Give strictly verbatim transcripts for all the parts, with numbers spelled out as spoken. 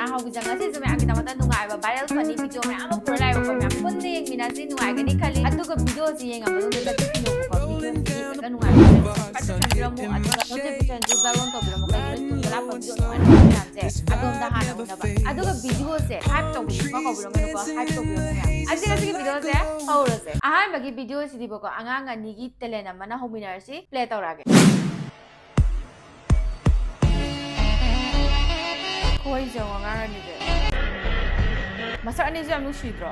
ꯍꯧꯈꯤꯖ ꯉꯁꯤꯁꯨ ꯃꯌꯥꯝꯒꯤꯗꯃꯛꯇ ꯅꯨꯡꯉꯥꯏꯕ viral funny video ꯃꯌꯥꯝ ꯑꯃ ꯄꯨꯔ ꯂꯥꯛꯑꯦꯕꯀꯣ, ꯃꯌꯥꯝ ꯄꯨꯟꯅ ꯌꯦꯡꯃꯤꯟꯅꯁꯤ, ꯅꯨꯡꯉꯥꯏꯒꯅꯤ ꯈꯜꯂꯤ꯫ ꯑꯗꯨꯒ videoꯁꯤ ꯌꯦꯡꯉ ꯃꯇꯨꯡꯗ ꯆꯠꯊꯣꯛꯄꯤꯌꯣꯕꯀꯣ, videoꯁꯤ ꯌꯦꯡꯉꯒ ꯅꯨꯡꯉꯥꯏꯕ subscribe ꯇꯧꯕꯤꯔꯝꯃꯨ, ꯑꯗꯨꯒ notificationꯁꯨ bell on ꯇꯧꯕꯤꯔꯝꯃꯨ, ꯀꯩꯒꯤꯅꯣ ꯇꯨꯡꯗ ꯂꯥꯛꯄ video ꯅꯨꯡꯉꯥꯏꯕ ꯃꯌꯥꯝꯁꯦ ꯑꯗꯣꯝꯗ ꯍꯥꯟꯅ ꯎꯅꯕ꯫ ꯑꯗꯨꯒ videoꯁꯦ hype ꯇꯧꯕꯤꯌꯨ, ꯄꯥꯎ ꯀꯧꯕꯤꯔꯝꯒꯅꯨꯀꯣ, hype ꯇꯧꯕꯤꯔꯝꯃꯨ ꯃꯌꯥꯝ꯫ ꯑꯗꯨꯗꯤ ꯉꯁꯤꯒꯤ videoꯁꯦ ꯍꯧꯔꯁꯦ꯫ ꯑꯍꯥꯟꯕꯒꯤ videoꯁꯤꯗꯤꯕꯀꯣ, ꯑꯉꯥꯡ ꯑꯅꯤꯒꯤ talent ꯑꯃꯅ ꯍꯧꯃꯤꯟꯅꯔꯁꯤ, play ꯇꯧꯔꯛꯑꯒꯦ꯫ ꯈꯣꯏ ꯆꯪꯉꯣ ꯑꯉꯥꯡ ꯑꯅꯤꯁꯦ꯫ ꯃꯁꯛ ꯑꯅꯤꯁꯨ ꯌꯥꯝ ꯅꯨꯡꯁꯤꯗ꯭ꯔꯣ?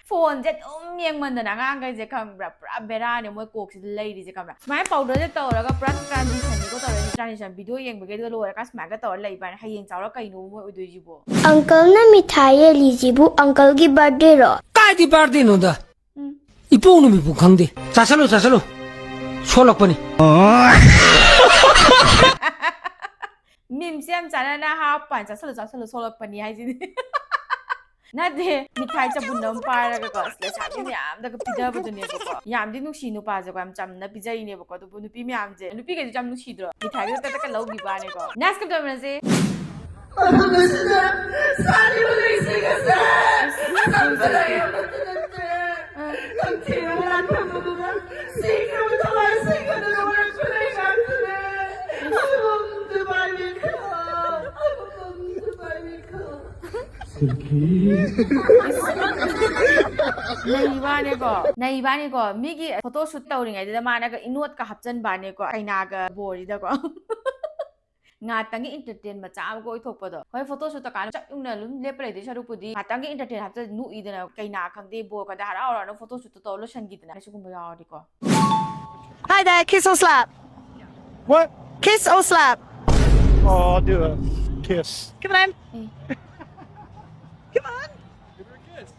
Phoneꯁꯦ ꯑꯗꯨꯝ ꯌꯦꯡꯃꯟꯗꯅ ꯑꯉꯥꯡꯈꯩꯁꯦ ꯈꯪꯕ꯭ꯔꯥ? ꯄꯨꯔꯥ ꯕꯦꯔꯥꯅꯦ ꯃꯣꯏ ꯀꯣꯛꯁꯤꯗ ꯂꯩꯔꯤꯁꯦ ꯈꯪꯕ꯭ꯔꯥ? ꯁꯨꯃꯥꯏꯅ powderꯁꯦ ꯇꯧꯔꯒ ꯄꯨꯔꯥ transitionꯅꯤꯀꯣ ꯇꯧꯔꯛꯏꯁꯦ꯫ Transition video ꯌꯦꯡꯕꯒꯤ ꯑꯗꯨꯒ ꯂꯣꯏꯔꯒ ꯁꯨꯃꯥꯏꯅ ꯇꯧꯔ ꯂꯩꯕ ꯍꯥꯏꯅ ꯍꯌꯦꯡ ꯆꯥꯎꯔ ꯀꯩꯅꯣ ꯃꯣꯏ ꯑꯣꯏꯗꯣꯏꯁꯤꯕꯣ? Uncleꯅ ꯃꯤꯊꯥꯏ ꯌꯦꯜꯂꯤꯁꯤꯕꯨ uncleꯒꯤ birthdayꯔꯣ? ꯀꯥꯏꯗꯤ birthdayꯅꯣꯗ? ꯎꯝ꯫ ꯏꯄꯣꯛ ꯅꯨꯃꯤꯠꯄꯨ ꯈꯪꯗꯦ꯫ ꯆꯥꯁꯜꯂꯨ, ꯆꯥꯁꯜꯂꯨ꯫ ꯁꯣꯜꯂꯛꯄꯅꯤ꯫ Memeꯁꯦ ꯌꯥꯝ ꯆꯥꯟꯅꯅ ꯍꯥꯞꯄ ꯆꯥꯁꯜꯂꯨ, ꯆꯥꯁꯜꯂꯨ, ꯁꯣꯜꯂꯛꯄꯅꯤ ꯍꯥꯏꯁꯤꯅꯤ꯫ ꯅꯠꯇꯦ, ꯃꯤꯊꯥꯏ ꯆꯕꯨꯟ ꯑꯃ ꯄꯥꯏꯔꯒꯀꯣ, ꯑꯁ, ꯂꯩꯁꯥꯕꯤ ꯃꯌꯥꯝꯗꯒ ꯄꯤꯖꯕꯗꯨꯅꯦꯕꯀꯣ꯫ ꯌꯥꯝꯗꯤ ꯅꯨꯡꯁꯤ ꯅꯨꯄꯥꯁꯦꯀꯣ, ꯌꯥꯝ ꯆꯝꯅ ꯄꯤꯖꯩꯅꯦꯕꯀꯣ꯫ ꯑꯗꯨꯕꯨ ꯅꯨꯄꯤ ꯃꯌꯥꯝꯁꯦ, ꯅꯨꯄꯤꯈꯩꯁꯨ ꯌꯥꯝ ꯅꯨꯡꯁꯤꯗ꯭ꯔꯣ? ꯃꯤꯊꯥꯏꯒ ꯇꯛ ꯇꯛꯀ ꯂꯧꯈꯤꯕ ꯋꯥꯅꯦꯀꯣ꯫ Next ꯀꯞ ꯇꯧꯃꯤꯟꯅꯁꯦ꯫ ꯃꯐꯝ ꯑꯁꯤꯗ ꯁꯥꯔꯤꯕ ꯂꯩꯁꯤꯡ ꯑꯁꯦ ꯅꯝꯖꯔ ꯌꯥꯕ ꯅꯠꯇꯦ꯫ ꯅꯝꯊꯤꯔꯕ ꯂꯥꯟꯐꯝ ꯑꯗꯨꯗ ꯁꯤꯈ꯭ꯔꯕ ꯊꯋꯥꯏꯁꯤꯡ ꯑꯗꯨꯅ ꯋꯥꯔꯛꯄ ꯂꯩꯉꯥꯛꯇꯨꯅꯦ꯫ ꯑꯃꯃꯝ ꯗꯨꯕꯥꯏ ꯃꯤꯈꯜ, ꯑꯃꯃꯝ ꯗꯨꯕꯥꯏ ꯃꯤꯈꯜ꯫ ꯅꯩꯕꯥꯅꯦꯀꯣ, ꯅꯩꯕꯥꯅꯦꯀꯣ꯫ ꯃꯤꯒꯤ photo shoot ꯇꯧꯔꯤꯉꯩꯗꯨꯗ ꯃꯥꯅꯒ ꯏꯅꯣꯠꯀ ꯍꯥꯞꯆꯟꯕꯥꯅꯦꯀꯣ, ꯀꯩꯅꯥꯒ ꯕꯣꯔꯁꯤꯗꯀꯣ꯫ ꯉꯥꯇꯪꯒꯤ entertain ꯃꯆꯥ ꯑꯃꯒ ꯑꯣꯏꯊꯣꯛꯄꯗꯣ꯫ ꯍꯣꯏ, photo shoot ꯇꯧꯀꯥꯟꯗ ꯆꯞ ꯌꯨꯡꯅ ꯑꯗꯨꯝ ꯂꯦꯞꯄ ꯂꯩꯗꯣꯏ ꯁꯔꯨꯛꯄꯨꯗꯤ ꯉꯥꯇꯪꯒꯤ entertain ꯍꯥꯞꯆ ꯅꯣꯛꯏꯗꯅ, ꯀꯩꯅꯥ ꯈꯪꯗꯦ, ꯕꯣꯔ ꯈꯪꯗꯦ, ꯍꯔꯥꯎ ꯍꯔꯥꯎꯅ photo shoot ꯇꯧꯔ ꯂꯣꯏꯁꯤꯟꯈꯤꯗꯅ, ꯁꯤꯒꯨꯝꯕ ꯌꯥꯎꯔꯗꯤꯀꯣ꯫ Hi there, kiss or slap? What? Kiss or slap? Oh, I'll do a kiss. Come on. Hey. Come on. Give her a kiss.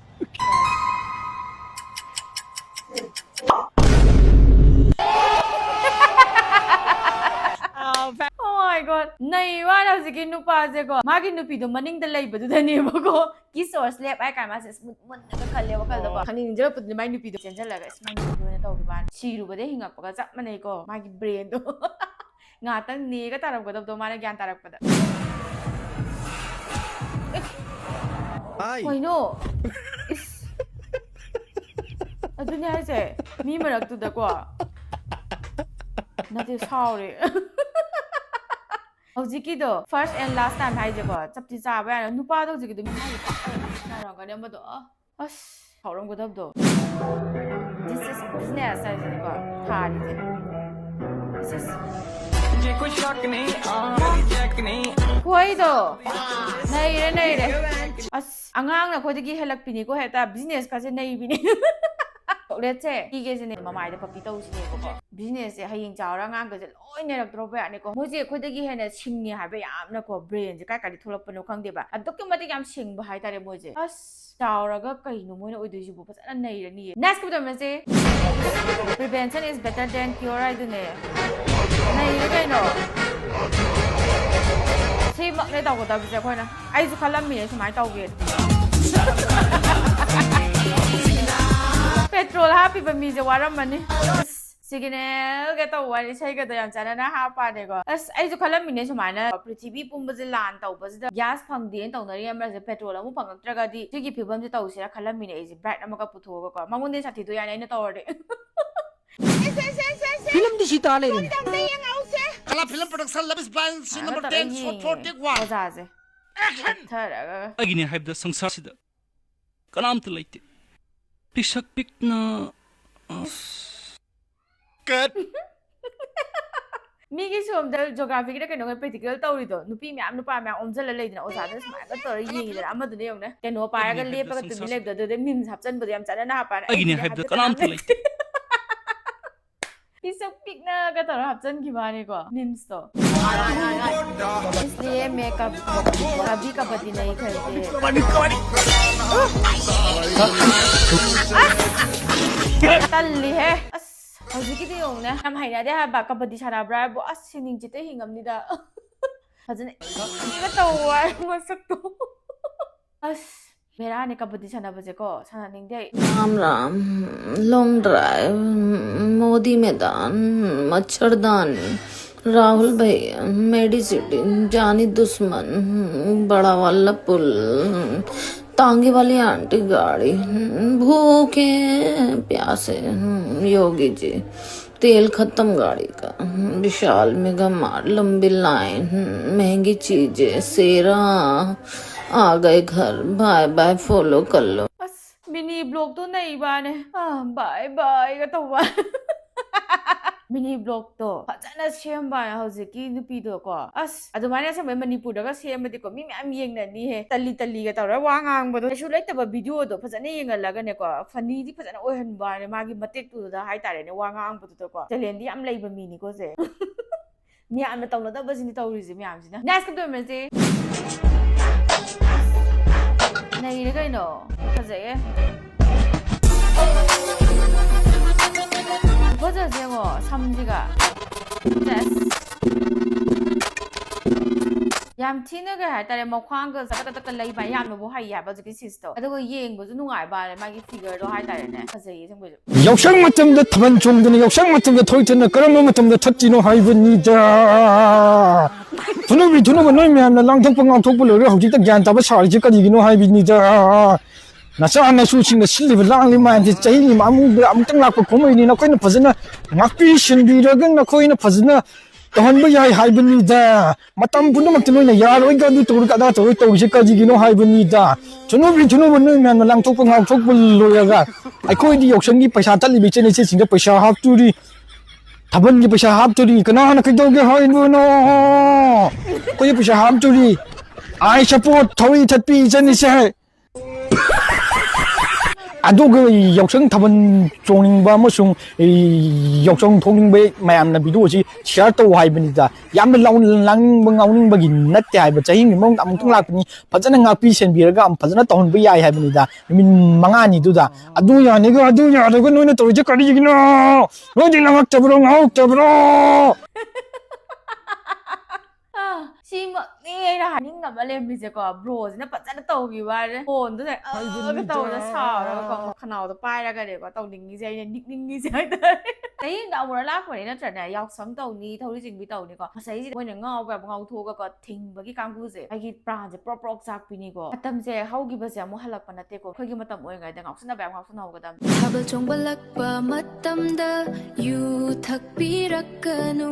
Oh, fa- Oh my God. ꯅꯩ ꯋꯥꯅ ꯍꯧꯖꯤꯛꯀꯤ ꯅꯨꯄꯥꯁꯦꯀꯣ, ꯃꯥꯒꯤ ꯅꯨꯄꯤꯗꯣ ꯃꯅꯤꯡꯗ ꯂꯩꯕꯗꯨꯗꯅꯦꯕꯀꯣ, kiss or slap ꯍꯥꯏ ꯀꯥꯟ ꯃꯥꯁꯦ smooth ꯃꯨꯟꯅꯒ ꯈꯜꯂꯦ ꯋꯥꯈꯜꯗꯀꯣ꯫ ꯑꯣ꯫ ꯈꯪꯅꯤꯡ ꯅꯤꯡꯁꯤꯡꯉꯛꯄꯗꯨꯗꯤ ꯃꯥꯏ ꯅꯨꯄꯤꯗꯣ ꯆꯦꯟꯁꯤꯜꯂꯒ, "ꯑꯁ, ꯃꯥꯏ ꯅꯨꯄꯤꯗꯣ ꯑꯣꯏꯅ ꯇꯧꯈꯤꯕ ꯋꯥꯅꯤ꯫" ꯁꯤꯔꯨꯕꯗꯩ ꯍꯤꯡꯉꯛꯄꯒ ꯆꯞ ꯃꯥꯟꯅꯩꯀꯣ, ꯃꯥꯒꯤ brainꯗꯣ꯫ ꯉꯥꯛꯇꯪ ꯅꯦꯒ ꯇꯥꯔꯝꯒꯗꯕꯗꯣ ꯃꯥꯅ ꯒ꯭ꯌꯥꯟ ꯇꯥꯔꯛꯄꯗ꯫ ꯍꯥꯏ꯫ ꯀꯩꯅꯣ? ꯏꯁ꯫ ꯑꯗꯨꯅꯦ ꯍꯥꯏꯁꯦ꯫ ꯃꯤ ꯃꯔꯛꯇꯨꯗꯀꯣ꯫ ꯅꯠꯇꯦ, ꯁꯥꯎꯔꯦ꯫ ꯍꯧꯖꯤꯛꯀꯤꯗꯣ first and last time ꯍꯥꯏꯁꯦꯀꯣ, ꯆꯞꯇꯤ ꯆꯥꯕ ꯌꯥꯔꯦ꯫ ꯅꯨꯄꯥꯗꯣ ꯍꯧꯖꯤꯛꯀꯤꯗꯣ ꯃꯤ ꯍꯥꯏꯁꯦ ꯄꯥꯛ ꯇꯥꯔꯝꯒꯅꯤ ꯑꯃꯗꯣ꯫ ꯑ, ꯑꯁ, ꯁꯥꯎꯔꯝꯒꯗꯕꯗꯣ꯫ This is business ꯍꯥꯏꯁꯤꯅꯦꯀꯣ, ꯊꯥꯔꯤꯁꯦ꯫ This is मुझे कोई शक नहीं, आ, मेरी चेक नहीं। ꯈꯣꯏꯗꯣ ꯅꯩꯔꯦ, ꯅꯩꯔꯦ꯫ ꯑꯁ, ꯑꯉꯥꯡꯅ ꯑꯩꯈꯣꯏꯗꯒꯤ ꯍꯦꯜꯂꯛꯄꯤꯅꯤꯀꯣ, ꯍꯦꯛꯇ business ꯀꯥꯁꯦ ꯅꯩꯕꯤꯅꯤ꯫ Chocolate ꯁꯦ ꯄꯤꯒꯦꯁꯤꯅꯦ, ꯃꯃꯥꯏꯗ ꯄꯞꯄꯤ ꯇꯧꯁꯤꯅꯦꯕꯀꯣ꯫ Business ꯁꯦ ꯍꯌꯦꯡ ꯆꯥꯎꯔ ꯑꯉꯥꯡꯈꯩꯁꯦ ꯂꯣꯏ ꯅꯩꯔꯛꯇ꯭ꯔꯣꯕ ꯌꯥꯅꯤꯀꯣ꯫ ꯃꯣꯏꯁꯦ ꯑꯩꯈꯣꯏꯗꯒꯤ ꯍꯦꯟꯅ ꯁꯤꯡꯉꯦ ꯍꯥꯏꯕ ꯌꯥꯝꯅꯀꯣ, brain ꯁꯦ ꯀꯥꯏ ꯀꯥꯏꯗ ꯊꯣꯛꯂꯛꯄꯅꯣ ꯈꯪꯗꯦꯕ꯫ ꯑꯗꯨꯛꯀꯤ ꯃꯇꯤꯛ ꯌꯥꯝ ꯁꯤꯡꯕ ꯍꯥꯏꯇꯥꯔꯦ ꯃꯣꯏꯁꯦ꯫ ꯑꯁ, ꯆꯥꯎꯔꯒ ꯀꯩꯅꯣ ꯃꯣꯏꯅ ꯑꯣꯏꯗꯣꯏꯁꯤꯕꯨ? ꯐꯖꯅ ꯅꯩꯔꯅꯤꯌꯦ꯫ Next ꯀꯤꯗꯣ ꯃꯁꯦ꯫ Prevention is better than cure ꯍꯥꯏꯗꯨꯅꯦ꯫ ꯅꯩꯔꯦ ꯀꯩꯅꯣ꯫ ꯁꯤꯃꯛꯅꯦ ꯇꯧꯒꯗꯕꯁꯦ ꯑꯩꯈꯣꯏꯅ꯫ ꯑꯩꯁꯨ ꯈꯜꯂꯝꯃꯤꯅꯦ ꯁꯨꯃꯥꯏꯅ ꯇꯧꯒꯦ꯫ Petrol ꯍꯥꯞꯄꯤꯕ ꯃꯤꯁꯦ ꯋꯥꯔꯝꯃꯅꯤ꯫ ꯑꯁ, Signal ꯒ ꯇꯧꯕ ꯋꯥꯅꯤ, ꯏꯁꯩꯒꯗꯣ ꯌꯥꯝ ꯆꯥꯟꯅꯅ ꯍꯥꯞꯄꯅꯦꯀꯣ꯫ ꯑꯁ, ꯑꯩꯁꯨ ꯈꯜꯂꯝꯃꯤꯅꯦ ꯁꯨꯃꯥꯏꯅ, ꯄ꯭ꯔꯤꯊꯤꯕꯤ ꯄꯨꯝꯕꯁꯦ ꯂꯥꯟ ꯇꯧꯕꯁꯤꯗ gas ꯐꯪꯗꯦꯅ ꯇꯧꯅꯔꯤ ꯃꯔꯛꯁꯦ petrol ꯑꯃꯨꯛ ꯐꯪꯉꯛꯇ꯭ꯔꯒꯗꯤ ꯁꯤꯒꯤ ꯐꯤꯕꯝꯁꯦ ꯇꯧꯁꯤꯔꯥ ꯈꯜꯂꯝꯃꯤꯅꯦ ꯑꯩꯁꯦ, bright ꯑꯃꯒ ꯄꯨꯊꯣꯛꯑꯒꯀꯣ꯫ ꯃꯉꯣꯟꯗꯩ ꯁꯥꯊꯤꯗꯣꯏ ꯌꯥꯅꯤ ꯑꯩꯅ ꯇꯧꯔꯗꯤ꯫ ꯐꯤꯂꯝꯗꯤ ꯁꯤ ꯇꯥ ꯂꯩꯔꯦꯅꯦ꯫ Kala Film Production, Love is Blind, scene number ꯇꯧꯔꯒ ten, shot for ꯌꯦꯡꯉꯦ take one. ꯑꯣꯖꯥꯁꯦ ꯆꯠꯊꯔꯒ꯫ ꯑꯩꯒꯤꯅꯦ ꯍꯥꯏꯕꯗ ꯁꯪꯁꯥꯔꯁꯤꯗ ꯀꯅꯥꯝꯇ ꯂꯩꯇꯦ꯫ ꯄꯤꯁꯛ ꯄꯤꯛꯅ Cut. ꯃꯤꯒꯤ ꯁꯣꯝꯗ geography ꯒꯤꯔ ꯀꯩꯅꯣ practical ꯇꯧꯔꯤꯗꯣ, ꯅꯨꯄꯤ ꯃꯌꯥꯝ ꯅꯨꯄꯥ ꯃꯌꯥꯝ ꯑꯣꯝꯁꯤꯜꯂ ꯂꯩꯗꯅ, ꯑꯣꯖꯥꯗ ꯁꯨꯃꯥꯏꯅ ꯇꯧꯔ ꯌꯦꯡꯉꯤꯗꯅ, ꯑꯃꯗꯨꯅ ꯌꯦꯡꯉꯨꯅꯦ, ꯀꯩꯅꯣ ꯄꯥꯏꯔꯒ ꯂꯦꯞꯄꯒ ꯇꯨꯃꯤꯟ ꯂꯩꯕꯗꯣ, ꯑꯗꯨꯗꯩ memes ꯍꯥꯞꯆꯟꯕꯗꯣ ꯌꯥꯝ ꯆꯠꯅꯅ ꯍꯥꯞꯄꯅꯦ꯫ ꯑꯩꯒꯤꯅꯦ ꯍꯥꯏꯕꯗ ꯀꯅꯥꯝꯇ ꯂꯩꯇꯦ꯫ ꯄꯤꯁꯛ ꯄꯤꯛꯅꯒ ꯇꯧꯔ ꯍꯥꯞꯆꯟꯈꯤꯕ ꯋꯥꯅꯤꯀꯣ, memes ꯇꯣ꯫ इसलिए मैं कब कभी कबड्डी नहीं खेलती। ꯇꯜꯂꯤꯍꯦ꯫ ꯑꯁ, ꯍꯧꯖꯤꯛꯀꯤꯗꯤ ꯌꯦꯡꯉꯨꯅꯦ, ꯌꯥꯝ ꯍꯩꯅꯗꯦ ꯍꯥꯏꯕ꯫ ꯀꯕꯗꯤ ꯁꯥꯟꯅꯕ꯭ꯔꯥ ꯍꯥꯏꯕꯨ, ꯑꯁ, ꯁꯤꯅꯤꯡ ꯆꯤꯠꯇ ꯍꯤꯡꯉꯝꯅꯤꯗ꯫ ꯐꯖꯅ ꯏꯪꯅ ꯇꯧꯕ ꯋꯥꯅꯤ ꯃꯁꯛꯇꯣ꯫ ꯑꯁ, ꯕꯦꯔꯥꯅꯦ ꯀꯝꯄꯤꯇꯤꯁꯟ ꯁꯥꯟꯅꯕꯁꯦꯀꯣ, ꯁꯥꯟꯅꯅꯤꯡꯗꯦ ꯑꯩ꯫ राम राम, लॉन्ग ड्राइव, मोदी मैदान, मच्छरदानी, राहुल भैया, मेडी सिटी, जानी दुश्मन, बड़ा वाला पुल, तांगे वाली आंटी गाड़ी, भूखे प्यासे, योगी जी, तेल खत्म गाड़ी का, विशाल मेगा मार्ट, लंबी लाइन, महंगी चीजें, सेरा, आ गए घर, बाय बाय फॉलो कर लो। ꯑꯁ, ꯃꯤꯅꯤ ꯕ꯭ꯂꯣꯛꯇꯣ ꯅꯩꯕꯅꯦ꯫ ꯑꯥ, ꯕꯥꯏ ꯕꯥꯏꯒ ꯇꯧꯕ꯫ ꯃꯤꯅꯤ ꯕ꯭ꯂꯣꯛꯇꯣ ꯐꯖꯅ ꯁꯦꯝꯕ ꯍꯧꯖꯤꯛꯀꯤ ꯅꯨꯄꯤꯗꯣꯀꯣ꯫ ꯑꯁ, ꯑꯗꯨꯃꯥꯏꯅ ꯑꯁꯦꯡꯕꯩ ꯃꯅꯤꯄꯨꯔꯗꯒ ꯁꯦꯝꯃꯗꯤꯀꯣ, ꯃꯤ ꯃꯌꯥꯝ ꯌꯦꯡꯅꯅꯤꯍꯦ꯫ ꯇꯜꯂꯤ ꯇꯜꯂꯤꯒ ꯇꯧꯔ ꯋꯥ ꯉꯥꯡꯕꯗꯣ, ꯀꯩꯁꯨ ꯂꯩꯇꯕ ꯚꯤꯗꯤꯑꯣꯗꯣ ꯐꯖꯅ ꯌꯦꯡꯍꯜꯂꯒꯅꯦꯀꯣ, ꯐꯅꯤꯗꯤ ꯐꯖꯅ ꯑꯣꯏꯍꯟꯕ ꯍꯥꯏꯅ ꯃꯥꯒꯤ ꯃꯇꯦꯛꯇꯨꯗ ꯍꯥꯏꯇꯥꯔꯦꯅꯦ, ꯋꯥ ꯉꯥꯡꯕꯗꯨꯗꯀꯣ꯫ ꯇꯦꯂꯦꯟꯗꯤ ꯌꯥꯝ ꯂꯩꯕ ꯃꯤꯅꯤꯀꯣ ꯁꯦ꯫ ꯃꯌꯥꯝꯅ ꯇꯧꯅꯗꯕꯁꯤꯅꯤ ꯇꯧꯔꯤꯁꯦ ꯃꯌꯥꯝꯁꯤꯅ꯫ ꯅꯦꯛꯁ ꯀꯞꯇꯣꯏꯃꯁꯦ꯫ ꯅꯩꯔꯦ ꯀꯩꯅꯣ꯫ ꯐꯖꯩꯌꯦ꯫ ꯐꯖꯁꯦ ꯌꯦꯡꯉꯣ, ꯁꯝꯁꯤꯒ꯫ ꯁꯦꯁ꯫ ꯌꯥꯝ ꯊꯤꯅ ꯀꯩ ꯍꯥꯏꯇꯥꯔꯦ, ꯃꯈ꯭ꯋꯥꯡꯒ ꯆꯀꯠ ꯆꯀꯠꯀ ꯂꯩꯕ, ꯌꯥꯝꯅꯕꯨ ꯍꯩ ꯍꯥꯏꯕ ꯍꯧꯖꯤꯛꯀꯤ ꯁꯤꯁꯇꯣ꯫ ꯑꯗꯨꯒ ꯌꯦꯡꯕꯁꯨ ꯅꯨꯡꯉꯥꯏꯕ ꯃꯥꯒꯤ ꯐꯤꯒꯔꯗꯣ ꯍꯥꯏꯇꯥꯔꯦꯅꯦ꯫ ꯐꯖꯩꯌꯦ ꯑꯁꯦꯡꯕꯩꯁꯨ꯫ ꯌꯥꯎꯁꯪ ꯃꯇꯝꯗ ꯊꯥꯕꯜ ꯆꯣꯡꯗꯅ, ꯌꯥꯎꯁꯪ ꯃꯇꯝꯗ ꯊꯣꯛꯇꯅ ꯀꯔꯝꯕ ꯃꯇꯝꯗ ꯊꯠꯇ꯭ꯔꯤꯅꯣ ꯍꯥꯏꯕꯅꯤꯗ꯫ ꯊꯨꯅꯨꯕꯤ ꯊꯨꯅꯨꯕ, ꯅꯣꯏ ꯃꯌꯥꯝꯅ ꯂꯥꯡꯊꯣꯛꯄ ꯉꯥꯎꯊꯣꯛꯄ ꯂꯣꯏꯔꯒ ꯍꯧꯖꯤꯛꯇ ꯒ꯭ꯌꯥꯟ ꯇꯥꯕ ꯁꯥꯔꯤꯁꯦ ꯀꯔꯤꯒꯤꯅꯣ ꯍꯥꯏꯕꯅꯤꯗ꯫ ꯅꯆꯥ ꯅꯁꯨꯁꯤꯡꯅ ꯁꯤꯜꯂꯤꯕ ꯂꯥꯡꯂꯤꯕ ꯃꯌꯥꯝꯁꯦ ꯆꯍꯤ ꯑꯃ ꯑꯃꯨꯛꯇꯪ ꯂꯥꯛꯄ ꯀꯨꯝꯍꯩꯅꯤ, ꯅꯈꯣꯏꯅ ꯐꯖꯅ ꯉꯥꯛꯄꯤ ꯁꯦꯟꯕꯤꯔꯒ ꯅꯈꯣꯏꯅ ꯐꯖꯅ ꯇꯧꯍꯟꯕ ꯌꯥꯏ ꯍꯥꯏꯕꯅꯤꯗ꯫ ꯃꯇꯝ ꯄꯨꯝꯅꯃꯛꯇ ꯅꯣꯏꯅ ꯌꯥꯔꯣꯏꯒ ꯑꯗꯨ ꯇꯧꯔꯒ ꯑꯗꯥ ꯇꯧꯔꯣꯏ ꯇꯧꯔꯤꯁꯦ ꯀꯔꯤꯒꯤꯅꯣ ꯍꯥꯏꯕꯅꯤꯗ꯫ ꯊꯨꯅꯨꯕꯤ ꯊꯨꯅꯨꯕ, ꯅꯣꯏ ꯃꯌꯥꯝꯅ ꯂꯥꯡꯊꯣꯛꯄ ꯉꯥꯎꯊꯣꯛꯄ ꯂꯣꯏꯔꯒ ꯑꯩꯈꯣꯏꯗꯤ ꯌꯥꯎꯁꯪꯒꯤ ꯄꯩꯁꯥ ꯊꯠꯂꯤꯕ ꯏꯆꯦ ꯏꯆꯦꯁꯤꯡꯗ ꯄꯩꯁꯥ ꯍꯥꯞꯇꯣꯔꯤ, ꯊꯥꯕꯜꯒꯤ ꯄꯩꯁꯥ ꯍꯥꯞꯇꯣꯔꯤ꯫ ꯀꯅꯥꯅ ꯀꯩꯗꯧꯒꯦ ꯍꯥꯏꯕꯅꯣ? ꯑꯩꯈꯣꯏꯗꯤ ꯄꯩꯁꯥ ꯍꯥꯞꯇꯣꯔꯤ꯫ I support ꯊꯧꯔꯤ ꯊꯠꯄꯤ ꯏꯆꯟ ꯏꯆꯦ꯫ ꯑꯗꯨꯒ ꯌꯥꯎꯁꯪ ꯊꯥꯕꯜ ꯆꯣꯡꯅꯤꯡꯕ ꯑꯃꯁꯨꯡ ꯌꯥꯎꯁꯪ ꯊꯣꯛꯅꯤꯡꯕ ꯃꯌꯥꯝꯅ ꯚꯤꯗꯤꯑꯣꯁꯤ ꯁꯤꯌꯥꯔ ꯇꯧ ꯍꯥꯏꯕꯅꯤꯗ꯫ ꯌꯥꯝꯅ ꯂꯥꯎ-, ꯂꯥꯡꯅꯤꯡꯕ ꯉꯥꯎꯅꯤꯡꯕꯒꯤ ꯅꯠꯇꯦ ꯍꯥꯏꯕ, ꯆꯍꯤ ꯑꯃꯒꯤ ꯃꯅꯨꯡꯗ ꯑꯃꯨꯛꯇꯪ ꯂꯥꯛꯄꯅꯤ, ꯐꯖꯅ ꯉꯥꯛꯄꯤ ꯁꯦꯟꯕꯤꯔꯒ ꯐꯖꯅ ꯇꯧꯍꯟꯕ ꯌꯥꯏ ꯍꯥꯏꯕꯅꯤꯗ꯫ ꯅꯨꯃꯤꯠ ꯃꯉꯥꯅꯤꯗꯨꯗ ꯑꯗꯨ ꯌꯥꯅꯤꯒ ꯑꯗꯨ ꯌꯥꯗꯒ ꯅꯣꯏꯅ ꯇꯧꯔꯤꯁꯦ ꯀꯔꯤꯒꯤꯅꯣ? ꯅꯣꯏꯗꯤ ꯂꯥꯡꯉꯛꯇꯕ꯭ꯔꯣ, ꯉꯥꯎꯔꯛꯇꯕ꯭ꯔꯣ? ꯁꯤꯃꯛꯅꯤ ꯑꯩꯅ ꯍꯥꯏꯅꯤꯡꯗꯕ ꯂꯩꯔꯝꯃꯤꯁꯦꯀꯣ꯫ ꯕ꯭ꯔꯣꯁꯤꯅ ꯐꯖꯅ ꯇꯧꯈꯤꯕ ꯍꯥꯏꯔꯦ꯫ ꯐꯣꯟꯗꯨꯗ ꯑꯒ ꯇꯧꯗꯅ ꯁꯥꯎꯔꯒꯀꯣ, ꯈꯅꯥꯎꯗꯣ ꯄꯥꯏꯔꯒꯅꯦꯀꯣ ꯇꯧꯅꯤꯡꯉꯤꯁꯦ, ꯑꯩꯅ ꯅꯤꯛꯅꯤꯡꯉꯤꯁꯦ ꯍꯥꯏꯇꯥꯔꯦ꯫ ꯆꯍꯤ ꯑꯃꯗ ꯑꯃꯨꯔꯛ ꯂꯥꯛꯄꯅꯦ ꯅꯠꯇ꯭ꯔꯅꯦ? ꯌꯥꯎꯁꯪ ꯇꯧꯅꯤ, ꯊꯧꯔꯤ ꯆꯤꯡꯕꯤ ꯇꯧꯅꯤꯀꯣ꯫ ꯃꯁꯩꯁꯤꯗ ꯃꯣꯏꯅ ꯉꯥꯎꯕ ꯌꯥꯕ ꯉꯥꯎꯊꯣꯛꯑꯒꯀꯣ ꯊꯤꯡꯕꯒꯤ ꯀꯥꯡꯕꯨꯁꯦ ꯑꯩꯒꯤ ꯄ꯭ꯔꯥꯟꯁꯦ ꯄ꯭ꯔꯣꯛ ꯄ꯭ꯔꯣꯛ ꯆꯥꯛꯄꯤꯅꯤꯀꯣ꯫ ꯃꯇꯝꯁꯦ ꯍꯧꯈꯤꯕꯁꯦ ꯑꯃꯨꯛ ꯍꯜꯂꯛꯄ ꯅꯠꯇꯦꯀꯣ꯫ ꯑꯩꯈꯣꯏꯒꯤ ꯃꯇꯝ ꯑꯣꯏꯔꯤꯉꯩꯗ ꯉꯥꯎꯁꯟꯅꯕ ꯌꯥꯕ ꯉꯥꯎꯁꯟꯅꯍꯧꯒꯗꯕꯅꯤ꯫ ꯊꯥꯕꯜ ꯆꯣꯡꯕ ꯂꯥꯛꯄ ꯃꯇꯝꯗ ꯌꯨ ꯊꯛꯄꯤꯔꯛꯀꯅꯨ,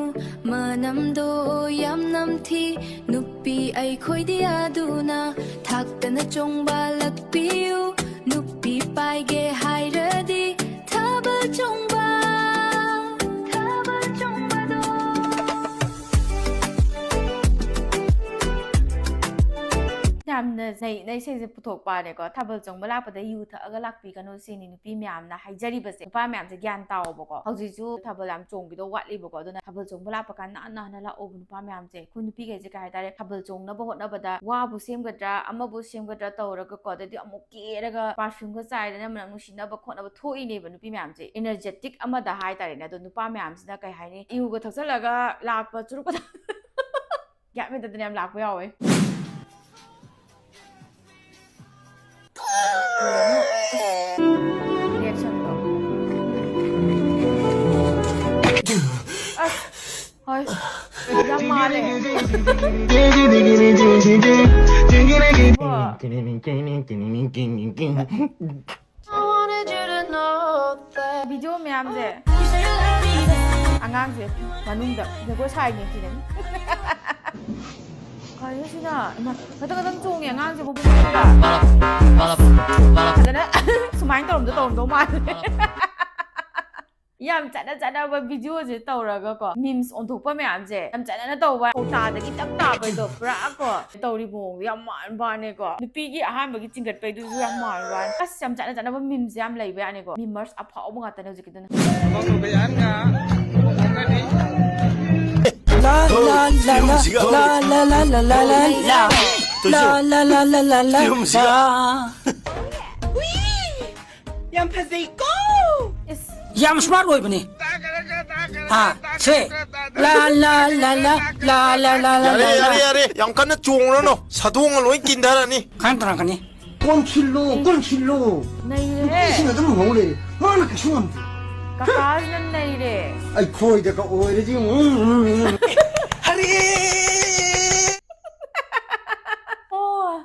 ꯃꯅꯝꯗꯣ ꯌꯥꯝ ꯅꯝꯊꯤ꯫ ꯅꯨꯄꯤ ꯑꯩꯈꯣꯏꯗꯤ ꯑꯗꯨꯅ ꯊꯥꯛꯇꯅ ꯆꯣꯡꯕ ꯂꯥꯛꯄꯤꯌꯨ꯫ ꯅꯨꯄꯤ ꯄꯥꯏꯒꯦ ꯍꯥꯏꯔꯗꯤ ꯊꯥꯕꯜ ꯆꯣꯡꯕ, ꯊꯥꯕꯜ ꯆꯣꯡꯕꯗꯣ꯫ ꯌꯥꯝꯅ ꯅꯩꯅ ꯏꯁꯩꯁꯦ ꯄꯨꯊꯣꯛꯄꯅꯦꯀꯣ꯫ ꯊꯥꯕꯜ ꯆꯣꯡꯕ ꯂꯥꯛꯄꯗ ꯌꯨ ꯊꯛꯑꯒ ꯂꯥꯛꯄꯤꯒꯅꯨ ꯁꯤꯅꯤ ꯅꯨꯄꯤ ꯃꯌꯥꯝꯅ ꯍꯥꯏꯖꯔꯤꯕꯁꯦ꯫ ꯅꯨꯄꯥ ꯃꯌꯥꯝꯁꯦ ꯒ꯭ꯌꯥꯟ ꯇꯥꯎꯑꯣꯕꯀꯣ꯫ ꯍꯧꯖꯤꯛꯁꯨ ꯊꯥꯕꯜ ꯌꯥꯝ ꯆꯣꯡꯕꯤꯗꯣ ꯋꯥꯠꯂꯤꯕꯀꯣ꯫ ꯑꯗꯨꯅ ꯊꯥꯕꯜ ꯆꯣꯡꯕ ꯂꯥꯛꯄ ꯀꯥꯟꯗ ꯅꯥꯟꯅ ꯅꯥꯟꯅ ꯂꯥꯛꯑꯣꯕ ꯅꯨꯄꯥ ꯃꯌꯥꯝꯁꯦ꯫ ꯑꯩꯈꯣꯏ ꯅꯨꯄꯤꯈꯩꯁꯦ ꯀꯩ ꯍꯥꯏꯇꯥꯔꯦ, ꯊꯥꯕꯜ ꯆꯣꯡꯅꯕ ꯍꯣꯠꯅꯕꯗ ꯋꯥꯕꯨ ꯁꯦꯝꯒꯗ꯭ꯔꯥ ꯑꯃꯕꯨ ꯁꯦꯝꯒꯗ꯭ꯔꯥ ꯇꯧꯔꯒꯀꯣ, ꯑꯗꯩꯗꯤ ꯑꯃꯨꯛ ꯀꯦꯔꯒ ꯄꯥꯔꯐ꯭ꯌꯨꯝꯒ ꯆꯥꯏꯗꯅ ꯃꯅꯝ ꯅꯨꯡꯁꯤꯅꯕ ꯈꯣꯠꯅꯕ ꯊꯣꯛꯏꯅꯦꯕ ꯅꯨꯄꯤ ꯃꯌꯥꯝꯁꯦ꯫ ꯏꯅꯔꯖꯦꯇꯤꯛ ꯑꯃꯗ ꯍꯥꯏꯇꯥꯔꯦꯅꯦ꯫ ꯑꯗꯣ ꯅꯨꯄꯥ ꯃꯌꯥꯝꯁꯤꯅ ꯀꯩ ꯍꯥꯏꯅꯤ, ꯏꯍꯨꯒ ꯊꯛꯆꯜꯂꯒ ꯂꯥꯛꯄ ꯆꯨꯔꯨꯞꯀ ꯒ꯭ꯌꯥꯟ ꯃꯦꯟ ꯇꯥꯗꯅ ꯌꯥꯝ ꯂꯥꯛꯄ ꯌꯥꯎꯋꯦ꯫ ꯔꯤꯌꯦꯛꯁꯟꯗꯣ꯫ ꯑꯁ, ꯍꯣꯏ꯫ ꯌꯥꯝ ꯃꯥꯜꯂꯦ꯫ ꯚꯤꯗꯤꯑꯣ ꯃꯌꯥꯝꯁꯦ꯫ ꯑꯉꯥꯡꯁꯦ ꯃꯅꯨꯡꯗ ꯖꯒꯣꯏ ꯁꯥꯏꯅꯦ ꯁꯤꯅꯦ꯫ ꯀꯩꯅꯣ ꯁꯤꯅ? ꯏꯃꯥ, ꯈꯇꯪ ꯈꯇꯪ ꯆꯣꯡꯉꯦ ꯑꯉꯥꯡꯁꯦ ꯃꯕꯨꯛ ꯃꯅꯨꯡꯗ꯫ ꯐꯖꯅ ꯁꯨꯃꯥꯏꯅ ꯇꯧꯔꯝꯗ ꯇꯧꯔꯝꯗꯧ ꯃꯥꯜꯂꯦ꯫ ꯌꯥꯝ ꯆꯠꯅ ꯆꯠꯅꯕ ꯚꯤꯗꯤꯑꯣꯁꯦ ꯇꯧꯔꯒꯀꯣ, ꯃꯤꯝꯁ ꯑꯣꯟꯊꯣꯛꯄ ꯃꯌꯥꯝꯁꯦ ꯌꯥꯝ ꯆꯠꯅꯅ ꯇꯧꯕ, ꯄꯧꯇꯥꯗꯒꯤ ꯇꯞ ꯇꯥꯕꯩꯗꯣ ꯄꯨꯔꯥ ꯀꯣ ꯇꯧꯔꯤ ꯃꯑꯣꯡꯗꯣ ꯌꯥꯝ ꯃꯥꯟꯕ ꯋꯥꯅꯦꯀꯣ꯫ ꯅꯨꯄꯤꯒꯤ ꯑꯍꯥꯟꯕꯒꯤ ꯆꯤꯡꯒꯠꯄꯩꯗꯨꯁꯨ ꯌꯥꯝ ꯃꯥꯟꯕ ꯋꯥꯅꯦ꯫ ꯑꯁ, ꯌꯥꯝ ꯆꯠꯅ ꯆꯠꯅꯕ ꯃꯤꯝꯁꯦ ꯌꯥꯝ ꯂꯩꯕ ꯌꯥꯅꯤꯀꯣ꯫ ꯃꯤꯃꯔꯁ ꯑꯐꯥꯎꯕ ꯉꯥꯛꯇꯅꯦ ꯍꯧꯖꯤꯛꯀꯤꯗꯨꯅ꯫ ꯐꯤꯂꯝꯁꯤꯒ꯫ ꯌꯥꯝ ꯐꯖꯩꯀꯣ꯫ ꯏꯁ꯫ ꯌꯥꯝ ꯁ꯭ꯃꯥꯔꯠ ꯑꯣꯏꯕꯅꯦ꯫ ꯍꯥ? ꯁꯦ? ꯂꯥ, ꯂꯥ, ꯂꯥ, ꯂꯥ, ꯂꯥ, ꯂꯥ, ꯂꯥ, ꯂꯥ, ꯌꯥꯔꯦ, ꯂꯥ, ꯌꯥꯔꯦ, ꯂꯥ꯫ ꯌꯥꯔꯦ꯫ ꯌꯥꯝ ꯀꯟꯅ ꯆꯣꯡꯉꯨꯔꯅꯨ꯫ ꯁꯥꯗꯣꯡꯅ ꯂꯣꯏ ꯀꯤꯟꯊꯔꯅꯤ꯫ ꯈꯟ ꯇꯧꯔꯛꯀꯅꯤ꯫ ꯀꯣꯟꯁꯤꯜꯂꯨ, ꯀꯣꯟꯁꯤꯜꯂꯨ꯫ ꯅꯩꯔꯦꯍꯦ꯫ ꯅꯨꯄꯤꯁꯤꯡ ꯑꯗꯨꯝ ꯍꯧ ꯂꯩꯔꯦ꯫ ꯃꯥꯅ ꯀꯩꯁꯨ ꯉꯝꯗꯦ꯫ ꯀꯀꯥꯁꯤꯅ ꯅꯩꯔꯦ꯫ ꯑꯩꯈꯣꯏꯗꯒ ꯑꯣꯏꯔꯗꯤ, ꯎꯝ, ꯎꯝ, ꯎꯝ꯫ ꯍꯔꯦ! ꯑꯣ꯫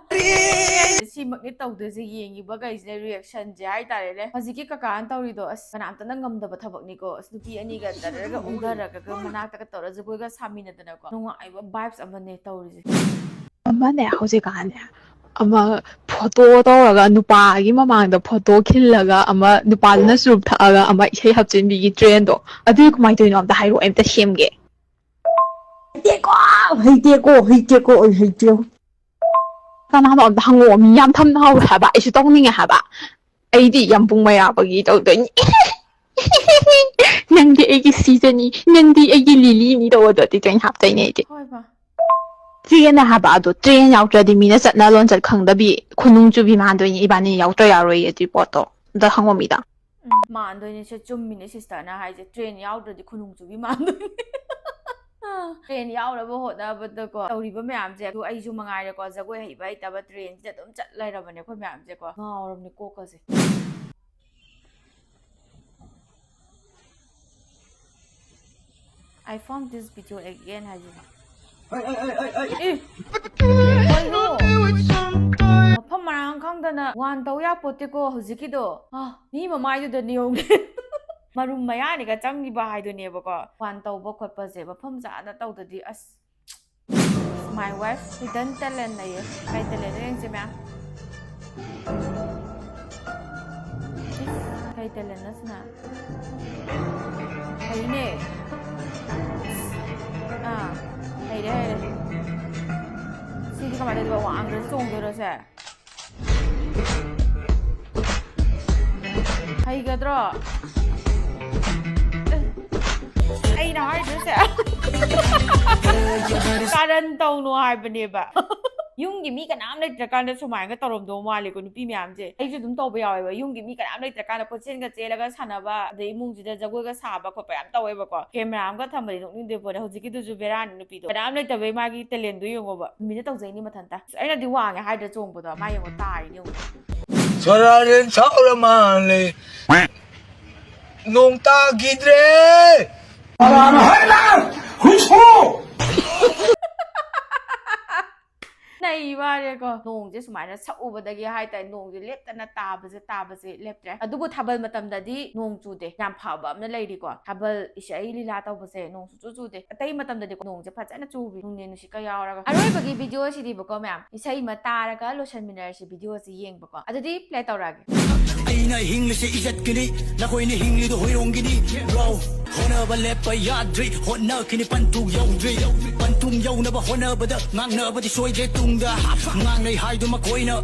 ꯁꯤꯃꯛꯅꯤ ꯇꯧꯗꯣꯏꯁꯦ, ꯌꯦꯡꯉꯤꯕꯈꯩꯁꯤꯅ reactionꯁꯦ ꯍꯥꯏꯇꯥꯔꯦꯅꯦ꯫ ꯍꯧꯖꯤꯛꯀꯤ ꯀꯀꯥꯅ ꯇꯧꯔꯤꯗꯣ, ꯑꯁ, ꯀꯅꯥꯝꯇꯅ ꯉꯝꯗꯕ ꯊꯕꯛꯅꯤꯀꯣ꯫ ꯑꯁ, ꯅꯨꯄꯤ ꯑꯅꯤꯒ ꯇꯔꯒ ꯎꯪꯊꯔꯒ ꯃꯅꯥꯛꯇꯒ ꯇꯧꯔ ꯖꯒꯣꯏꯒ ꯁꯥꯃꯤꯟꯅꯗꯅꯀꯣ꯫ ꯅꯨꯡꯉꯥꯏꯕ vibes ꯑꯃꯅꯦ ꯇꯧꯔꯤꯁꯦ꯫ ꯑꯃꯅꯦ ꯍꯧꯖꯤꯛꯀꯥꯟꯅꯦ, ꯑꯃ photo ꯇꯧꯔꯒ, ꯅꯨꯄꯥꯒꯤ ꯃꯃꯥꯡꯗ photo ꯈꯤꯜꯂꯒ, ꯑꯃ ꯅꯨꯄꯥꯗꯨꯅ ꯆꯨꯔꯨꯞ ꯊꯛꯑꯒ ꯑꯃ ꯏꯁꯩ ꯍꯥꯞꯆꯤꯟꯕꯤꯒꯤ trendꯗꯣ, ꯑꯗꯨꯏ ꯀꯃꯥꯏꯅ ꯇꯧꯔꯤꯅꯣ ꯑꯝꯇ ꯍꯥꯏꯔꯛꯑꯣ, ꯑꯝꯇ ꯁꯦꯝꯒꯦ꯫ ꯍꯩꯇꯦꯀꯣ, ꯍꯩꯇꯦꯀꯣ, ꯍꯩꯇꯦꯀꯣ, ꯑꯩ ꯍꯩꯇꯦ꯫ ꯀꯅꯥꯅꯣ ꯑꯝꯇ ꯍꯪꯉꯛꯑꯣ, ꯃꯤ ꯌꯥꯝ ꯊꯝꯅ ꯍꯧꯔꯦ ꯍꯥꯏꯕ, ꯑꯩꯁꯨ ꯇꯧꯅꯤꯡꯉꯦ ꯍꯥꯏꯕ꯫ ꯑꯩꯗꯤ ꯌꯥꯝꯕꯨꯡ ꯃꯩꯔꯥꯕꯒꯤ ꯇꯧꯗꯣꯏꯅꯤ꯫ ꯅꯪꯗꯤ ꯑꯩꯒꯤ ꯁꯤꯖꯅꯤ, ꯅꯪꯗꯤ ꯑꯩꯒꯤ ꯂꯤꯂꯤꯅꯤ ꯇꯧꯕꯗꯣ ꯑꯗꯨꯏꯗꯣ ꯑꯩꯅ ꯍꯥꯞꯇꯣꯏꯅꯦ ꯑꯩꯗꯤ꯫ ꯍꯣꯏꯕ꯫ Trendꯅ ꯍꯥꯏꯕ ꯑꯗꯣ, trend ꯌꯥꯎꯗ꯭ꯔꯗꯤ ꯃꯤꯅ ꯆꯠꯅ ꯂꯣꯟꯆꯠ ꯈꯪꯗꯕꯤ ꯈꯨꯅꯨꯡ ꯆꯨꯕꯤ ꯃꯥꯟꯗꯣꯏꯅꯤ, ꯏꯕꯥꯅꯤ ꯌꯥꯎꯗ꯭ꯔ ꯌꯥꯔꯣꯏꯌꯦ ꯑꯗꯨꯏ ꯄꯣꯠꯇꯣ꯫ ꯑꯝꯇ ꯍꯪꯉꯣ ꯃꯤꯗ꯫ ꯎꯝ, ꯃꯥꯟꯗꯣꯏꯅꯦ ꯁꯦ, ꯆꯨꯝꯃꯤꯅꯦ sisterꯅ ꯍꯥꯏꯁꯦ, trend ꯌꯥꯎꯗ꯭ꯔꯗꯤ ꯈꯨꯅꯨꯡ ꯆꯨꯕꯤ ꯃꯥꯟꯗꯣꯏꯅꯦ꯫ Trend ꯌꯥꯎꯅꯕ ꯍꯣꯠꯅꯕꯗꯀꯣ ꯇꯧꯔꯤꯕ ꯃꯌꯥꯝꯁꯦ, ꯑꯗꯨ ꯑꯩꯁꯨ ꯃꯉꯥꯏꯔꯦꯀꯣ, ꯖꯒꯣꯏ ꯍꯩꯕ ꯍꯩꯇꯕ trendꯁꯤꯗ ꯑꯗꯨꯝ ꯆꯠ ꯂꯩꯔꯕꯅꯦ ꯑꯩꯈꯣꯏ ꯃꯌꯥꯝꯁꯦꯀꯣ, ꯉꯥꯎꯔꯕꯅꯦ ꯀꯣꯛꯀꯁꯦ꯫ I found this video again ꯍꯥꯏꯁꯤꯅꯦ꯫ ꯑꯦ, ꯀꯩꯅꯣ? ꯃꯐꯝ ꯃꯔꯥꯡ ꯈꯪꯗꯅ ꯋꯥꯟ ꯇꯧ ꯌꯥꯄꯣꯠꯇꯦꯀꯣ ꯍꯧꯖꯤꯛꯀꯤꯗꯣ꯫ ꯑ, ꯃꯤ ꯃꯃꯥꯏꯗꯨꯗ ꯅꯤꯌꯣꯝ ꯃꯔꯨꯝ ꯃꯌꯥꯅꯤꯒ ꯆꯪꯈꯤꯕ ꯍꯥꯏꯗꯨꯅꯦꯕꯀꯣ꯫ ꯋꯥꯟ ꯇꯧꯕ ꯈꯣꯠꯄꯁꯦ ꯃꯐꯝ ꯆꯥꯅ ꯇꯧꯗꯗꯤ ꯑꯁ꯫ My wife hidden talent ꯂꯩꯌꯦ꯫ ꯀꯩ talentꯅꯣ ꯌꯦꯡꯁꯦ ꯃꯌꯥꯝ꯫ ꯏꯁ, ꯀꯩ talentꯅꯣ ꯁꯤꯅ? ꯍꯩꯅꯦ꯫ ꯑꯥ, ꯍꯩꯔꯦ, ꯍꯩꯔꯦ꯫ ꯁꯤꯗꯤ ꯀꯃꯥꯏꯅ ꯇꯧꯗꯣꯏꯕ? ꯋꯥꯡꯗ꯭ꯔꯁꯨ ꯆꯣꯡꯗꯣꯏꯔꯣ ꯁꯦ? ꯍꯩꯒꯗ꯭ꯔꯣ? ꯑꯦ, ꯑꯩꯅ ꯍꯥꯏꯗꯣꯏꯁꯦ꯫ ꯀꯥꯔꯟ ꯇꯧꯅꯣ ꯍꯥꯏꯕꯅꯦꯕ꯫ ꯌꯨꯝꯒꯤ ꯃꯤ ꯀꯅꯥꯝ ꯂꯩꯇ꯭ꯔꯀꯥꯟꯗ ꯁꯨꯃꯥꯏꯅꯒ ꯇꯧꯔꯝꯗꯧ ꯃꯥꯜꯂꯦꯀꯣ ꯅꯨꯄꯤ ꯃꯌꯥꯝꯁꯦ꯫ ꯑꯩꯁꯨ ꯑꯗꯨꯝ ꯇꯧꯕ ꯌꯥꯎꯋꯦꯕ, ꯌꯨꯝꯒꯤ ꯃꯤ ꯀꯅꯥꯝ ꯂꯩꯇ꯭ꯔꯀꯥꯟꯗ ꯀꯣꯏꯆꯦꯟꯒ ꯆꯦꯜꯂꯒ ꯁꯥꯟꯅꯕ, ꯑꯗꯩ ꯏꯃꯨꯡꯁꯤꯗ ꯖꯒꯣꯏꯒ ꯁꯥꯕ ꯈꯣꯠꯄ ꯌꯥꯝ ꯇꯧꯋꯦꯕꯀꯣ꯫ ꯀꯦꯃꯦꯔꯥ ꯑꯃꯒ ꯊꯝꯕꯗꯤ ꯅꯣꯛꯅꯤꯡꯗꯣꯏ ꯄꯣꯠꯅꯦ꯫ ꯍꯧꯖꯤꯛꯀꯤꯗꯨꯁꯨ ꯕꯦꯔꯥꯅꯤ ꯅꯨꯄꯤꯗꯣ, ꯀꯅꯥꯝ ꯂꯩꯇꯕꯩ ꯃꯥꯒꯤ ꯇꯦꯂꯦꯟꯗꯣ ꯌꯦꯡꯉꯣꯕ, ꯅꯨꯃꯤꯠꯅ ꯇꯧꯖꯩꯅꯤ ꯃꯊꯟꯇ꯫ ꯑꯁ, ꯑꯩꯅꯗꯤ ꯋꯥꯡꯉꯦ ꯍꯥꯏꯗ꯭ꯔꯥ ꯆꯣꯡꯕꯗꯣ, ꯃꯥ ꯌꯦꯡꯉꯣ ꯇꯥꯔꯤꯅꯦ ꯌꯦꯡꯉꯣ꯫ ꯁꯣꯔꯥꯔꯦꯟ ꯁꯥꯎꯔ ꯃꯥꯜꯂꯦ꯫ ꯅꯣꯡ ꯇꯥꯈꯤꯗ꯭ꯔꯦ꯫ ꯀꯅꯥꯅ ꯍꯥꯏꯅ? ꯍꯨꯏꯁꯨ! ꯅꯩ ꯋꯥꯔꯦꯀꯣ꯫ ꯅꯣꯡꯁꯦ ꯁꯨꯃꯥꯏꯅ ꯁꯛꯎꯕꯗꯒꯤ ꯍꯥꯏꯇꯥꯔꯦ, ꯅꯣꯡꯁꯦ ꯂꯦꯞꯇꯅ ꯇꯥꯕꯁꯦ, ꯇꯥꯕꯁꯦ ꯂꯦꯞꯇ꯭ꯔꯦ꯫ ꯑꯗꯨꯕꯨ ꯊꯥꯕꯜ ꯃꯇꯝꯗꯗꯤ ꯅꯣꯡ ꯆꯨꯗꯦ꯫ ꯌꯥꯝ ꯐꯕ ꯑꯃꯅ ꯂꯩꯔꯤꯀꯣ, ꯊꯥꯕꯜ ꯏꯁꯩ ꯂꯤꯂꯥ ꯇꯧꯕꯁꯦ ꯅꯣꯡ ꯁꯨꯡꯆꯨ ꯆꯨꯗꯦ꯫ ꯑꯇꯩ ꯃꯇꯝꯗꯗꯤꯀꯣ ꯅꯣꯡꯁꯦ ꯐꯖꯅ ꯆꯨꯕꯤ, ꯅꯣꯡꯂꯩ ꯅꯨꯡꯁꯤꯠꯀ ꯌꯥꯎꯔꯒ꯫ ꯑꯔꯣꯏꯕꯒꯤ ꯚꯤꯗꯤꯑꯣꯁꯤꯗꯤꯕꯀꯣ ꯃꯌꯥꯝ, ꯏꯁꯩ ꯑꯃ ꯇꯥꯔꯒ ꯂꯣꯏꯁꯟꯃꯤꯟꯅꯔꯁꯤ ꯚꯤꯗꯤꯑꯣꯁꯤ ꯌꯦꯡꯕꯀꯣ꯫ ꯑꯗꯨꯗꯤ ꯄ꯭ꯂꯦ ꯇꯧꯔꯛꯑꯒꯦ꯫ ꯑꯩꯅ ꯍꯤꯡꯂꯤꯁꯦ ꯏꯖꯠꯀꯤꯅꯤ, ꯅꯈꯣꯏꯅ ꯍꯤꯡꯂꯤꯗꯣ ꯍꯣꯏꯔꯣꯡꯒꯤꯅꯤ, bro꯫ ꯍꯣꯠꯅꯕ ꯂꯦꯞꯄ ꯌꯥꯗ꯭ꯔꯤ, ꯍꯣꯠꯅꯈꯤꯅꯤ ꯄꯟꯊꯨꯡ ꯌꯧꯗ꯭ꯔꯤ꯫ ꯄꯟꯊꯨꯡ ꯌꯧꯅꯕ ꯍꯣꯠꯅꯕꯗ ꯉꯥꯡꯅꯕꯗꯤ ꯁꯣꯏꯗ꯭ꯔꯦ ꯇꯨꯡꯗ꯫ ꯉꯥꯡꯅꯩ ꯍꯥꯏꯗꯨ ꯃꯈꯣꯏꯅ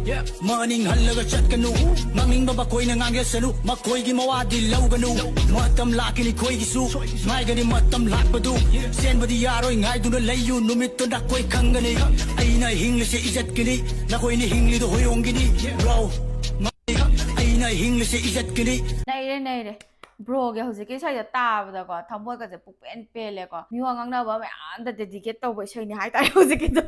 ꯃꯅꯤꯡ ꯍꯜꯂꯒ ꯆꯠꯀꯅꯨ꯫ ꯉꯥꯡꯅꯤꯡꯕ ꯃꯈꯣꯏꯅ ꯉꯥꯡꯖꯁꯅꯨ, ꯃꯈꯣꯏꯒꯤ ꯃꯋꯥꯗꯤ ꯂꯧꯒꯅꯨ꯫ ꯃꯇꯝ ꯂꯥꯛꯀꯅꯤ ꯑꯩꯈꯣꯏꯒꯤꯁꯨ, ꯉꯥꯏꯒꯅꯤ ꯃꯇꯝ ꯂꯥꯛꯄꯗꯨ꯫ ꯆꯦꯟꯕꯗꯤ ꯌꯥꯔꯣꯏ, ꯉꯥꯏꯗꯨꯅ ꯂꯩꯌꯨ, ꯅꯨꯃꯤꯠꯇꯣ ꯅꯈꯣꯏ ꯈꯪꯒꯅꯤ꯫ ꯑꯩꯅ ꯍꯤꯡꯂꯤꯁꯦ ꯏꯖꯠꯀꯤꯅꯤ, ꯅꯈꯣꯏꯅ ꯍꯤꯡꯂꯤꯗꯣ ꯍꯣꯏꯔꯣꯡꯒꯤꯅꯤ, bro꯫ ꯑꯩꯅ ꯍꯤꯡꯂꯤꯁꯦ ꯏꯖꯠꯀꯤꯅꯤ꯫ ꯅꯩꯔꯦ, ꯅꯩꯔꯦ꯫ ꯕ꯭ꯔꯣꯒꯤ ꯍꯧꯖꯤꯛꯀꯤ ꯏꯁꯩꯗꯣ ꯇꯥꯕꯗꯀꯣ ꯊꯃꯣꯏꯒꯁꯦ ꯄꯨꯛꯄꯦꯟ ꯄꯦꯜꯂꯦꯀꯣ꯫ ꯃꯤꯋꯥ ꯉꯥꯡꯅꯕ ꯃꯌꯥꯝꯗ ꯗꯦꯗꯤꯀꯦꯠ ꯇꯧꯕ ꯏꯁꯩꯅꯤ ꯍꯥꯏꯇꯥꯔꯦ ꯍꯧꯖꯤꯛꯀꯤꯗꯣ꯫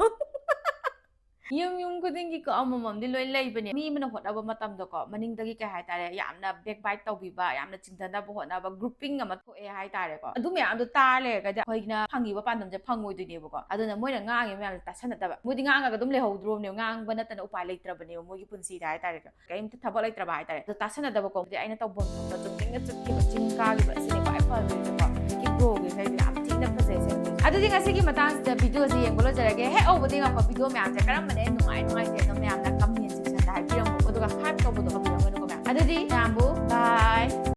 ꯌꯨꯝ ꯌꯨꯝ ꯈꯨꯗꯤꯡꯒꯤꯀꯣ ꯑꯃꯃꯝꯗꯤ ꯂꯣꯏ ꯂꯩꯕꯅꯦ꯫ ꯃꯤ ꯑꯃꯅ ꯍꯣꯠꯅꯕ ꯃꯇꯝꯗꯀꯣ ꯃꯅꯤꯡꯗꯒꯤ ꯀꯩ ꯍꯥꯏꯇꯥꯔꯦ, ꯌꯥꯝꯅ ꯕꯦꯛ ꯕꯥꯏꯠ ꯇꯧꯕꯤꯕ, ꯌꯥꯝꯅ ꯆꯤꯡꯊꯅꯕ ꯍꯣꯠꯅꯕ ꯒ꯭ꯔꯨꯞꯄꯤꯡ ꯑꯃ ꯊꯣꯛꯑꯦ ꯍꯥꯏꯇꯥꯔꯦꯀꯣ꯫ ꯑꯗꯨ ꯃꯌꯥꯝꯗꯣ ꯇꯥꯔ ꯂꯩꯔꯒꯗꯤ ꯑꯩꯈꯣꯏꯅ ꯐꯪꯉꯤꯕ ꯄꯥꯟꯗꯝꯁꯦ ꯐꯪꯉꯣꯏꯗꯣꯏꯅꯦꯕꯀꯣ꯫ ꯑꯗꯨꯅ ꯃꯣꯏꯅ ꯉꯥꯡꯉꯤꯕ ꯃꯌꯥꯝꯁꯦ ꯇꯥꯁꯟꯅꯗꯕ꯫ ꯃꯣꯏꯗꯤ ꯉꯥꯡꯉꯒ ꯑꯗꯨꯝ ꯂꯩꯍꯧꯗ꯭ꯔꯣꯕꯅꯦꯕ, ꯉꯥꯡꯕ ꯅꯠꯇꯅ ꯎꯄꯥꯏ ꯂꯩꯇ꯭ꯔꯕꯅꯦꯕ ꯃꯣꯏꯒꯤ ꯄꯨꯟꯁꯤꯗ ꯍꯥꯏꯇꯥꯔꯦꯀꯣ꯫ ꯀꯔꯤꯝꯇ ꯊꯕꯛ ꯂꯩꯇ꯭ꯔꯕ ꯍꯥꯏꯇꯥꯔꯦ꯫ ꯑꯗꯣ ꯇꯥꯁꯟꯅꯗꯕꯀꯣ꯫ ꯑꯗꯨꯗꯤ ꯑꯩꯅ ꯇꯧꯐꯝ ꯊꯣꯛꯄ ꯆꯨꯝꯅꯤꯡꯅ ꯆꯠꯈꯤꯕ ꯆꯤꯡ ꯀꯥꯈꯤꯕ ꯑꯁꯤꯅꯦ ꯈ꯭ꯋꯥꯏ ꯐꯕꯁꯦꯀꯣ꯫ ꯍꯧꯖꯤꯛꯀꯤ ꯕ꯭ꯔꯣꯒꯤ ꯏꯁꯩꯁꯦ ꯌꯥꯝ ꯊꯤꯅ ꯐꯖꯩ ꯁꯦ꯫ ꯑꯗꯨꯗꯤ ꯉꯁꯤꯒꯤ ꯃꯇꯥꯡꯁꯤꯗ ꯚꯤꯗꯤꯑꯣꯁꯦ ꯌꯦꯡꯕ ꯂꯣꯏꯖꯔꯒꯦ꯫ ꯍꯦꯛ ꯍꯧꯕꯗꯒꯤ ꯉꯥꯛꯄ ꯚꯤꯗꯤꯑꯣ ꯃꯌꯥꯝꯁꯦ ꯀꯔꯝꯕꯅ ꯍꯦꯟꯅ ꯅꯨꯡꯉꯥꯏ ꯅꯨꯡꯉꯥꯏꯇꯦ ꯑꯗꯣ ꯃꯌꯥꯝꯅ ꯀꯃꯦꯟ ꯁꯦꯛꯁꯟꯗ ꯍꯥꯏꯕꯤꯔꯝꯃꯣ꯫ ꯑꯗꯨꯒ ꯍꯥꯏꯞ ꯇꯧꯕꯗꯣ ꯇꯧꯕꯤꯔꯝꯒꯅꯨꯀꯣ ꯃꯌꯥꯝ꯫ ꯑꯗꯨꯗꯤ ꯃꯌꯥꯝꯕꯨ